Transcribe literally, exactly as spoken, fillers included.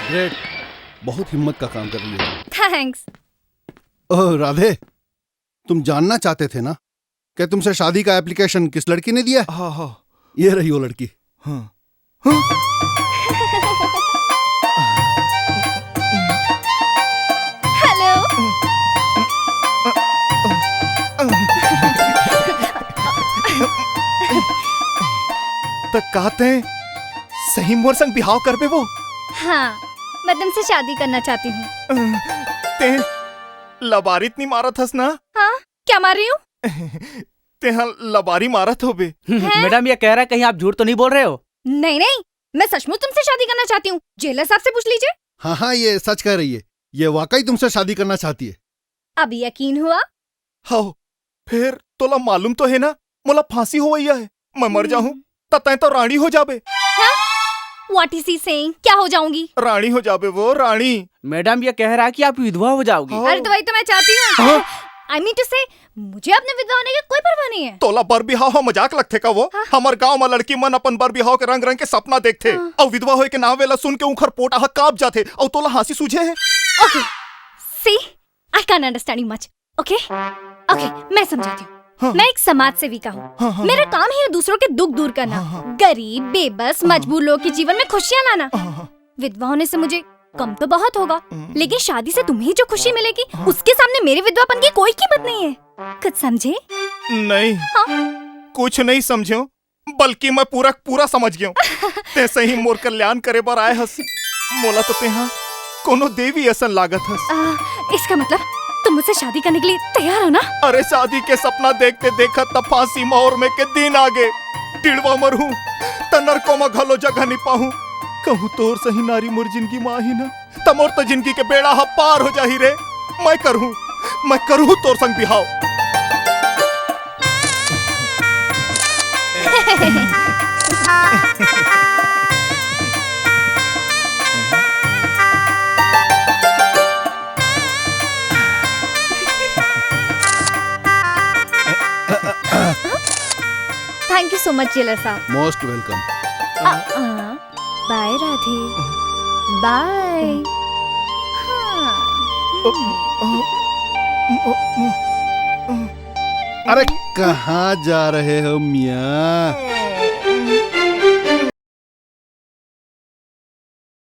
Great, बहुत हिम्मत का काम कर रही है। थैंक्स। ओह राधे, तुम जानना चाहते थे ना कि तुमसे शादी का एप्लीकेशन किस लड़की ने दिया? हाँ, हाँ। ये रही वो लड़की। हाँ। हेलो। त का तैं सही मोर संग बिहाव करबे वो? हाँ, मैं तुमसे शादी करना चाहती हूँ। तैं लबारी तनी मारत हस ना? हाँ, क्या मार रही हूँ? तैं हा लबारी मारत होबे। हैं? मैडम, ये कह रहा है, कहीं आप झूठ तो नहीं बोल रहे हो? नहीं, नहीं, मैं सचमुच तुमसे शादी करना चाहती हूँ। जेलर साहब से पूछ लीजिए। हाँ, हाँ, ये सच कह रही है। ये वाकई तुमसे शादी करना चाहती है। अब यकीन हुआ? हव, फेर तोला मालूम तो हे ना, मोला फांसी होवइया हे। मैं मर जाहूं, हम्म। त तैं तो रांड़ी हो जाबे। हाँ? What is he saying? क्या हो जाऊंगी? रांड़ी हो जाबे वो, रांड़ी। मैडम, ये कह रहा है कि आप विधवा हो जाओगी। हाँ। अरे, तो वही तो मैं चाहती हूँ। हाँ? I mean to say, मुझे अपने विधवा होने की कोई परवाह नहीं है। तोला बर बिहाव हा मजाक लगथे का वो? हाँ। हमर गांव म लड़की मन अपन बर बिहाव के रंग रंग के सपना देखथे, हाँ। अउ विधवा होए के नावे ला सुन के उंखर पोटा हा कांप जाथे, अउ तोला हांसी सूझे हे। Okay, see, I can't understand you much. Okay? Okay, मैं समझाती हूँ। हाँ। मैं एक समाज सेविका हूँ। हाँ, हाँ, मेरा हाँ। काम ही है दूसरों के दुख दूर करना। हाँ, हाँ। गरीब, बेबस, हाँ। मजबूर लोगों के जीवन में खुशियाँ लाना। हाँ, हाँ। विधवा होने से मुझे गम तो बहुत होगा, हम्म। लेकिन शादी से तुम्हें जो खुशी मिलेगी, हाँ। उसके सामने मेरे विधवापन की कोई कीमत नहीं है। कुछ समझे? नहीं। हाँ। कुछ नहीं समझो। बल्कि मैं पूरा पूरा समझ गेंव। तैं सही मोर कल्याण करे बर आए हस। मोला तो तैं हा कोनो देवी असन लागत हस। आ, इसका मतलब तुम मुझसे शादी करने के लिए तैयार हो ना? अरे, शादी के सपना देखते देखत त फांसी म ओरमे के दिन आगे। टिड़वा मरहूं त नरको म घलो जगह नहीं पाहूं। कहूं तोर सही नारी मोर जिंदगी म आही ना, त मोर तो जिंदगी के बेड़ा ह पार हो जाही रे। मैं करहूं, मैं करहूं तोर संग बिहाव। Thank you so much, jailer साहब। Most welcome. बाय राधे, बाय। हाँ। अरे, कहाँ जा रहे हो मियाँ?